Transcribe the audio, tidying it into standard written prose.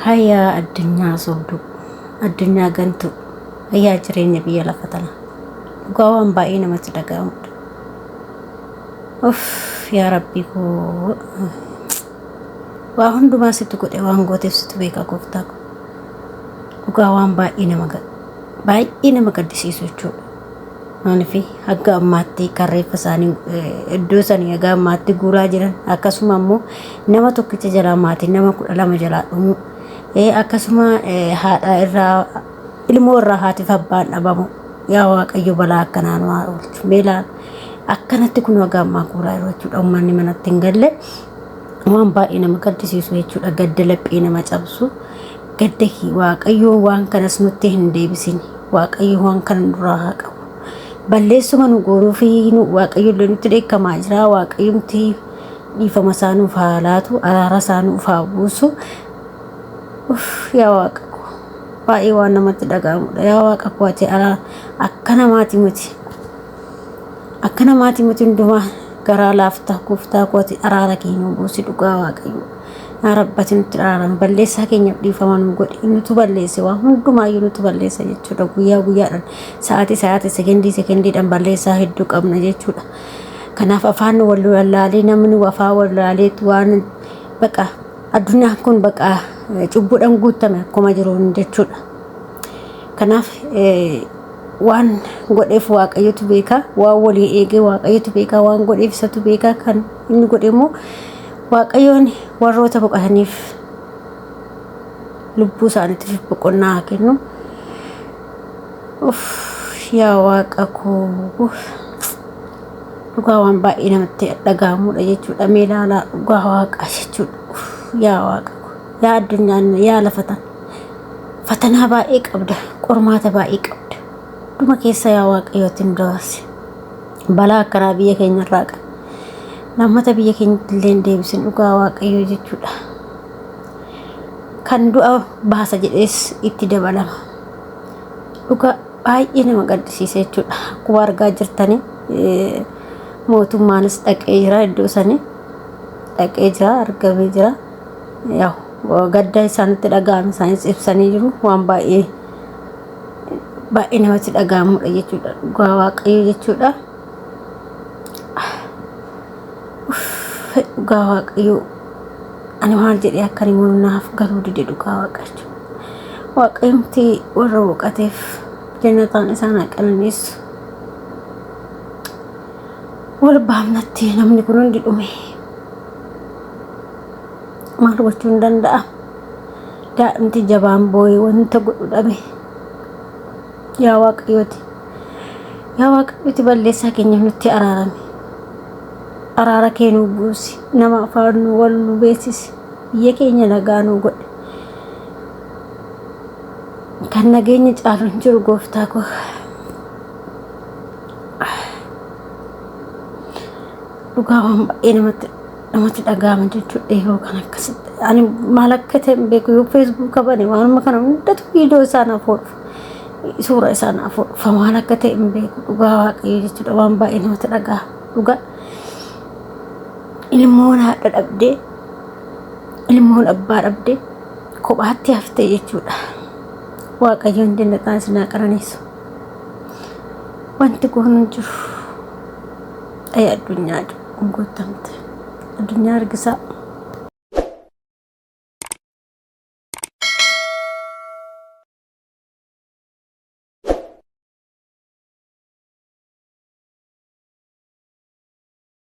Hayyaa addunyaa sobduu, addunyaa gantuu, hayyaa jireenya biyya lafa tanaa. Dhugaa waan baay'ee namatti dhaga'amudha. Uff yaa rabbii koo waa hundumaa situ godhe waan gooteef situ beeka gooftaa koo. Dhugaa waan baay'ee nama baay'ee nama gaddisiisu jechuudha. Maaliif hanga ammaatti kan reeffa isaanii iddoo sanii haga ammaatti guuraa jiran akkasuma immoo nama tokkicha jalaa maatiin nama 12 jalaa dhumuu akkasuma haadha irraa ilmoo irraa haatiif abbaan dhabamu yaa waaqayyo balaa akkanaa nu haa oolchu mee ilaala akkanatti kun haga ammaa guuraa jiru jechuudha uummanni manatti hin galle waan baay'ee nama gaddisiisu jechuudha gadda laphee nama cabsu Gadda kee Waaqayyoo waan kanas nutti hin deebisin. Waaqayyo waan kana nurraa haa qabu. Balleessuma nu goonuu fi Waaqayyo illee nutti dheekkamaa jira. Waaqayyomti dhiifama isaa nuuf haa laatu, araara isaa nuuf haa buusu. Uff, yaa Waaqa koo baay'ee waan namatti dhaga'amudha. Yaa Waaqa koo ati akka namaati miti. Akka namaati miti hundumaa garaa laafta gooftaa koo ati araara kee nuu buusi dhugaa Waaqayyo. Yaa Rabbi ati nutti araarami balleessaa keenyaaf dhiifama nuu godhi nutu balleesse waan hundumaayyuu nutu balleessa jechuudha guyyaa guyyaadhaan sa'aatii sa'aatii sekendii sekendiidhaan balleessaa hedduu qabna jechuudha. Kanaaf afaan wal wallaalee namni afaan wallaalee waan baqa addunyaan kun baqa cubbuudhaan guutame akkuma jiruun jechuudha. Kanaaf waan godheef waaqayyotu beeka waan walii eegee waaqayyotu beeka waan godheef isatu beeka kan inni godhe immoo Waaqayyoon warroota boqotaniif lubbuu isaaniitiif boqonnaa haa kennu. Uff yaa waaqa koo dhugaa waan baay'ee namatti dhaga'amudha jechuudha. Mee ilaalaa dhugaa waaqaa jechuudha. Uff yaa waaqa koo yaa addunyaan yaa lafa tana fatanaa baay'ee qabda qormaata baay'ee qabda. Dhuma keessa yaa waaqayyootti nu dabarse. Balaa akkanaa biyya keenya irraa qabe. Lammata biyya keenyatti illee hin deebisin dhugaa waaqayyoo jechuudha. Kan du'a baasa jedhees itti dabalama. Dhugaa baay'ee nama gaddisiisa jechuudha. Akkuma argaa jirtanii mootummaanis dhaqee jira iddoo sanii dhaqee jira argamee jira. Yaa'u gadda isaanitti dhaga'ame isaanis ibsanii jiru waan baay'ee baay'ee namatti dhaga'amudha jechuudha. Dhugaa waaqayyoo jechuudha. Dhugaa waaqayyoo ani maal jedhee akka inni naaf galuu dide dhugaa waaqayyo. Waaqayyomti warra boqateef jannataan isaan haa qananiisu. Wal baafnatti namni kun hundi dhume. Maal gochuu hin danda'a. Daa'imti jabaan boo'ee wanta godhu dhabe. Yaa Waaqayyooti. Yaa Waaqayyooti balleessaa keenyaaf nutti araarami. Araara kee nuu buusi. Nama afaan nu wal nu beeksisi. Biyya keenya nagaa nuu godhi. Kan nageenya caalu hin jiru gooftaa koo. Dhugaa waan baay'ee namatti namatti dhaga'ama jechuudha yeroo kana akkasitti. Ani maal akka ta'e hin beeku yoo feesbuuka bane waanuma kana hundatu viidiyoo isaa naaf hodhu suura isaa naaf hodhu maal akka ta'e hin beeku dhugaa waaqayyo jechuudha waan baay'ee namatti dhaga'ama dhugaa. Ilmoon haadha dhabdee ilmoon abbaa dhabdee kophaatti haftee jechuudha. Waaqayyoon jannataan isin haa qananiisu. Wanti goonu hin jiru. Ay addunyaa cubbuun guutamte. Addunyaa argisaa.